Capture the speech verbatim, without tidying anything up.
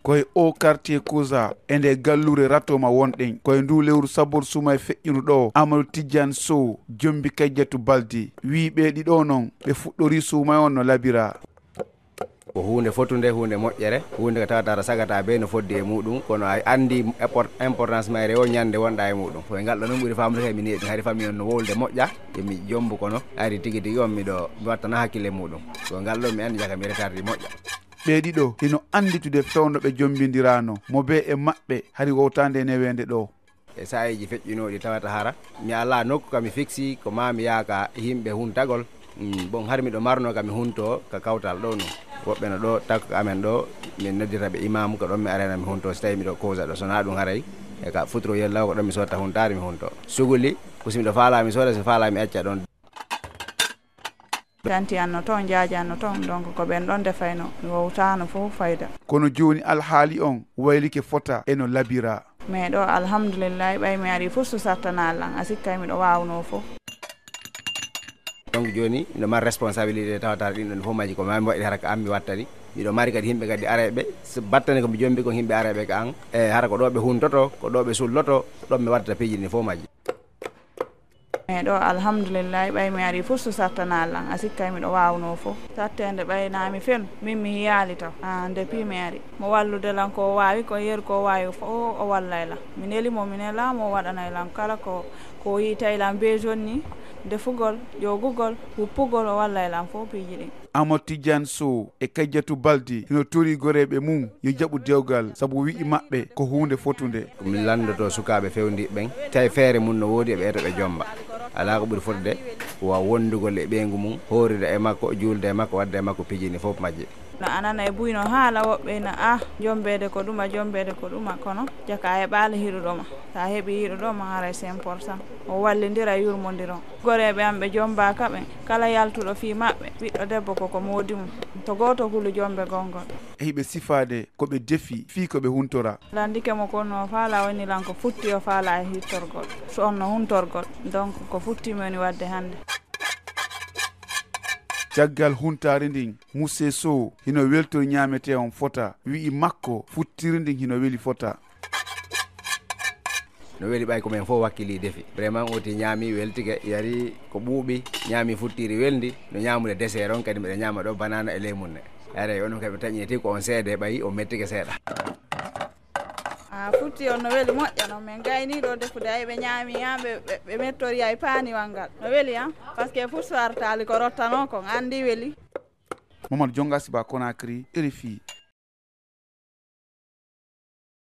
Ko e o quartier Koza, e nde galluure Ratoma wonɗen. Ko e ndu lewru Sabor Suma e feƴƴundu ɗo, Amadou Tidiane Sow, jombi Kajjatu Baldi, wii ɓee ɗiɗo noon, ɓe fuɗɗorii suuma on no labira. Ko huunde fotunde, huunde moƴƴere, huunde ko tawata ara sagata bee no foddi e muɗum, kono a anndi import-, importance mayre o ñande wonɗa e muɗum. Ko e ngal ɗo noon ɓuri faamude kay mi neeɓi, hari famille on no wowlde moƴƴa, emi jombu kono ari tigi tigi on miɗo mi wattana hakkille muɗum. Ko e ngal ɗo mi anndi jaka mi retardi moƴƴa. Ɓee ɗiɗo hino annditude fewndo ɓe jombindirano, mo bee e maɓɓe hari wowtande e neweende ɗo. E saa'iiji feƴƴunooɗi tawata hara mi alaa nokku ka mi fiksi ko maa mi yaaka yimɓe huntagol. Mm, bon, har miɗo marno ka mi hunto ka kawtal ɗo nun. Woɓɓe no ɗo takko ka amen ɗo, min noddira ɓe imaamu, ko ɗon mi arena mi hunto, si tawi miɗo kowsa ɗo, so naa ɗum haray, e ka futuro yellaw ko ɗon mi sotta huntaari mi hunto. Suguli, ko si miɗo faalaa mi sooda, si faalaa mi acca ɗon. Tanti an no toon, jaaji an no toon, donc ko ɓen ɗon defayno, mi wowtaano fof fayda. Kono jooni alhaali on waylike fota e no labira. Mais ɗo, alhamdulillahi, ɓay mi ari fof so sattanaali lan, a sikkay miɗo waawnoo fof. Donc jooni miɗo mari responsabilité tawata ɗin ɗon fof majji ko mami waɗi hara ka an mi wattani. Miɗo mari kadi yimɓe kadi arayɓe, so battane ko mi jombi ko yimɓe arayɓe ka an. E hara ko ɗo ɓe huntoto, ko ɗo ɓe sulloto, ko ɗon mi wattata piiji ɗin fof majji. Mais ɗo, alhamdulillahi, ɓay mi ari fof so sattanaali lan, a sikkay miɗo waawnoo fof. Satteende ɓay naa mi fenu, min mi hiyaali taw. Ah, depuis mi ari. Mo wallude lan ko o waawi, ko yeru ko o waawi fof, o wallay lan. Mi neli mo, mi nelaa mo, o waɗanay lan kala ko, ko o yiitay lan besoin ni, defugol, ƴoogugol, wuppugol, o wallay lan fof piiji ɗin. Amadou Tidiane Sow e Kajjatu Baldi hino torii goreeɓe mum yo jaɓu dewgal sabu wi'i maɓɓe ko huunde fotunde. Ko mi lanndoto sukaaɓe fewndiiɓe ɓen, tawi feere mum no woodi e ɓe eto ɓe jomba. Alaa ko ɓuri fotde ko wa wondugol e ɓeyngu mum, hoorida e makko, juulda e makko, wadda e makko piiji ɗin fof majji. No a nana e buy no haala, woɓɓe ina ah jombeede ko ɗuma, jombeede ko ɗuma, kono jaka a heɓaali hiɗuɗo ma. So a heɓii hiɗuɗo ma, haray c'est important. O wallindira, yurmondiron. Goreeɓe am ɓe jombaaka ɓen, kala yaltuɗo fii maɓɓe, ɓiɗɗo debbo ko ko moodi mum. To gooto hulu jombe gongol. E hiɓe sifaade ko ɓe defi fii ko ɓe huntora. Landike mo kono o faala woni lan ko futti o faala e hittorgol. So on no huntorgol, donc ko futti mi woni wadde hannde. Caggal huntaari ndin, Moussé Sow hino weltori ñaametee on fota, wi'i makko futtiri ndin hino weli fota. No weli ɓay ko men fof wakkili defi. Vraiment oti ñaami weltike, yari ko ɓuuɓi, ñaami futtiiri welndi, no ñaamude dessert on kadi mbiɗa ñaama ɗo banana e leymunne. Yare on kadi ɓe taƴiniti ko on seede ɓay o mettike seeɗa. A futti on no weli moƴƴa non min gayni ɗo defude ay ɓe ñaami ha ɓe ɓe mettori ay paaniwal ngal no weli an parce que fur so artaali ko rottano kon andi weli. Momad Jonga Siba Konakry, R F I.